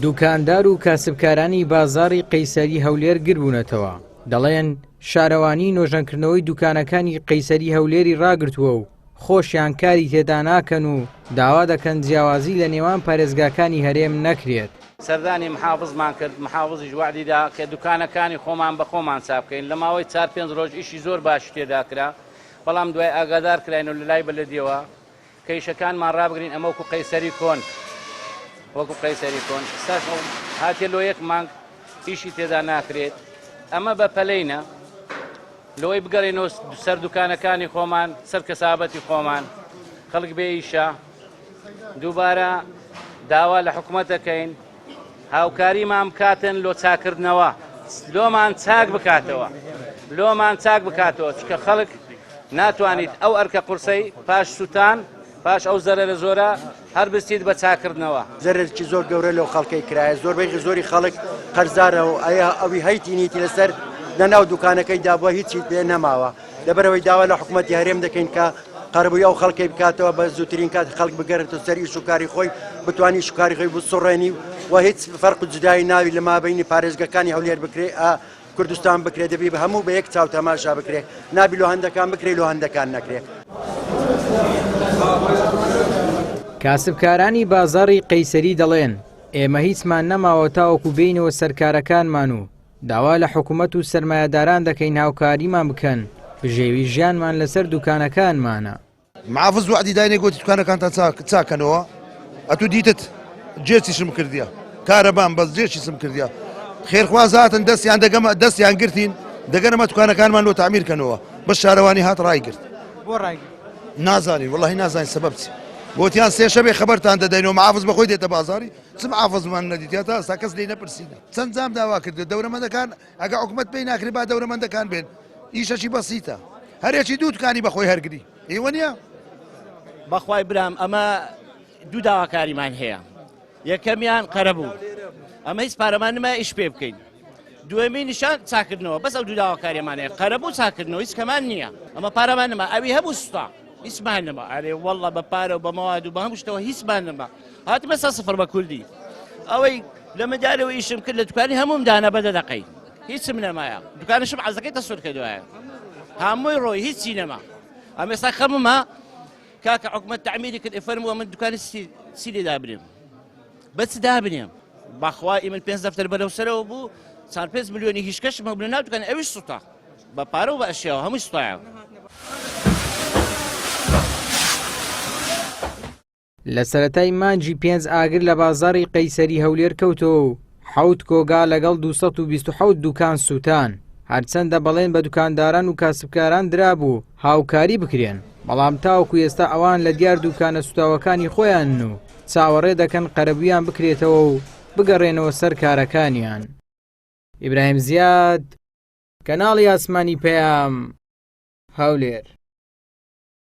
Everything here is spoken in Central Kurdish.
دوکاندار و کاسبکارانی بازاڕی قەیسەری هەولێر گربوونەتەوە، دەڵێن، شارەوانی نۆژەنکردنەوەی دوکانەکانی قەیسەری هەولێری ڕاگرتووە و خۆشیان کاری تێدا ناکەن و داوا دەکەن جیاوازی لە نێوان پارێزگاکانی هەرێم نەکرێت. سەردانی محافزمان کرد، محافزیش وەعدی دا کە دوکانەکانی خۆمان بە خۆمان چاک بکەین، لە ماوەی چار پێنج ڕۆژ ئیشی زۆر باشی تێدا کرا، بەڵام دوای ئاگادار کراین و لە لای بەلەدیەوە کە ئیشەکانمان ڕابگرین ئەمە وەکو قەیسەری کۆن وەکو قەیسەری کۆن ئێستاش ئەو هاتیە لۆ یەک مانگ ئیشی تێدا ناکرێت ئەمە بە پەلەینە لەوەی بگەڕێنەوە سەر دوکانەکانی خۆمان سەر کەسابەتی خۆمان خەڵک بێ ئیشە دووبارە داوا لە حکوومەت دەکەین هاوکاریمان بکاتن لۆ چاکردنەوە لۆمان چاک بکاتەوە لۆمان چاک بکاتەوە چکە خەڵک ناتوانیت ئەو ئەرکە قورسەی پاش سووتان پاش ئەو زەرەرە زۆرە هەر بستیت بە چاکردنەوە. زەرەرێکی زۆر گەورە لەو خەڵکەی کرایە زۆربەی زۆری خەڵک قەرزارە و ئەیە ئەوی هەیتی نیتی لەسەر لەناو دوکانەکەی دابووە هیچی پێ نەماوە لەبەرەوەی داوا لە حکوومەتی هەرێم دەکەین کە قەرەبووی ئەو خەڵکەی بکاتەوە بە زووترین کات خەڵک بگەرێتەوە سەر ئیش و کاری خۆی بتوانانی ئیش و کاری خۆی بسوڕێنی و هیچ فەرق و جودایی ناوی لە مابینی پارێزگەکانی هەولێر بکرێ کوردستان بکرێ دەبی بە هەموو بە یەک چاو تەماشا بکرێ نابی لۆ هەندەکان بکرێ لۆ هەندەکان نەکرێ. کاسبکارانی بازاڕی قەیسەری دەڵێن، ئێمە هیچمان نەماوە تاوەکو بێینەوە سەر کارەکانمان و داوا لە حکومەت و سەرمایەداران دەکەین هاوکاریمان بکەن، بژێوی ژیانمان لەسەر دوکانەکانمانە. محافز وەعدی داینێ گۆتی دوکانەکانتان چاکەنەوە ئەتوو دیتت جێچیشم کردیە کارەبام بەس جێچیسم کردیە خێرخواز هاتن دەستیان دەگەمە دەستیان گرتین دەگەنەمە دوکانەکانمان لۆ تعمیر کەنەوە بەس شارەوانی هات ڕایگرت بۆ ڕایگرت نازانین وەڵی نازانین سەبەب چی گوتیان سێشەبێ خەبەرتان دەدەینەوە محافز بەخۆی دێتە بازاری چ محافزمان نەدیتیا تا ئێستا کەس لێی نەپرسینە چەند جام داوا کردو دەورەمەندەکان ئەگە حکومەت پێی ناکرێ با دەورەمەندەکان بێن ئیشەکی بەسیتە هەرێکی دوو دوکانی بەخۆی هەرگری ئیوە نییە؟ بەخوای برام ئەمە دوو داواکاریمان هەیە یەکەمیان قەرەبوو ئەمە هیچ پارەمان نما ئیش پێ بکەین دوێمی نیشان چاکردنەوە بەس ئەو دوو داواکاریمان هەیە قەرەبوو چاکردنەوە هیچ کەمان نییە ئەمە پارەمان نما ئەوی هەبوو سوتا هیچمان نما ئەرێ والله بە پارە و بە مەواد و بە هەموو شتەوە هیچمان نما هاتمە سەر سفر بە کوردی ئەوەی لە مدارەوە ئیشم کرد لە دوکانی هەمووم دانە بە دە دەقەی هیچم نەمایە دوکانشم عەزەکەی تەسوور کردوایە هەمووی ڕۆی هیچی نەما ئەم ئێستا خەممە کاکە حکومەت تعمیری کرد فەرمووە من دوکانی سی لێ دابنێم بەچ دابنێم بەخوا من پێنج دەفتەر بەرەو سەرەوە بوو چار پێنج ملیۆنی هیچ کەشم هەبوو ناو دوکان ئەویش سوتا بە پارە و بە ئەشیاوە هەمووی سوتایە. لە سەرەتای مانگی پێنج ئاگر لە بازاڕی قەیسەری هەولێر کەوتەوە و حەوت کۆگا لەگەڵ 227 دوکان سووتان، هەرچەندە بەڵێن بە دوکانداران و کاسبکاران درابوو هاوکاری بکرێن، بەڵام تاوەکو ئێستا ئەوان لە دیار دوکانە سوتاوەکانی خۆیانن و چاوەڕێ دەکەن قەرەبوویان بکرێتەوە و بگەڕێنەوە سەر کارەکانیان. ئیبراهیم زیاد، کەناڵی ئاسمانی پەیام، هەولێر.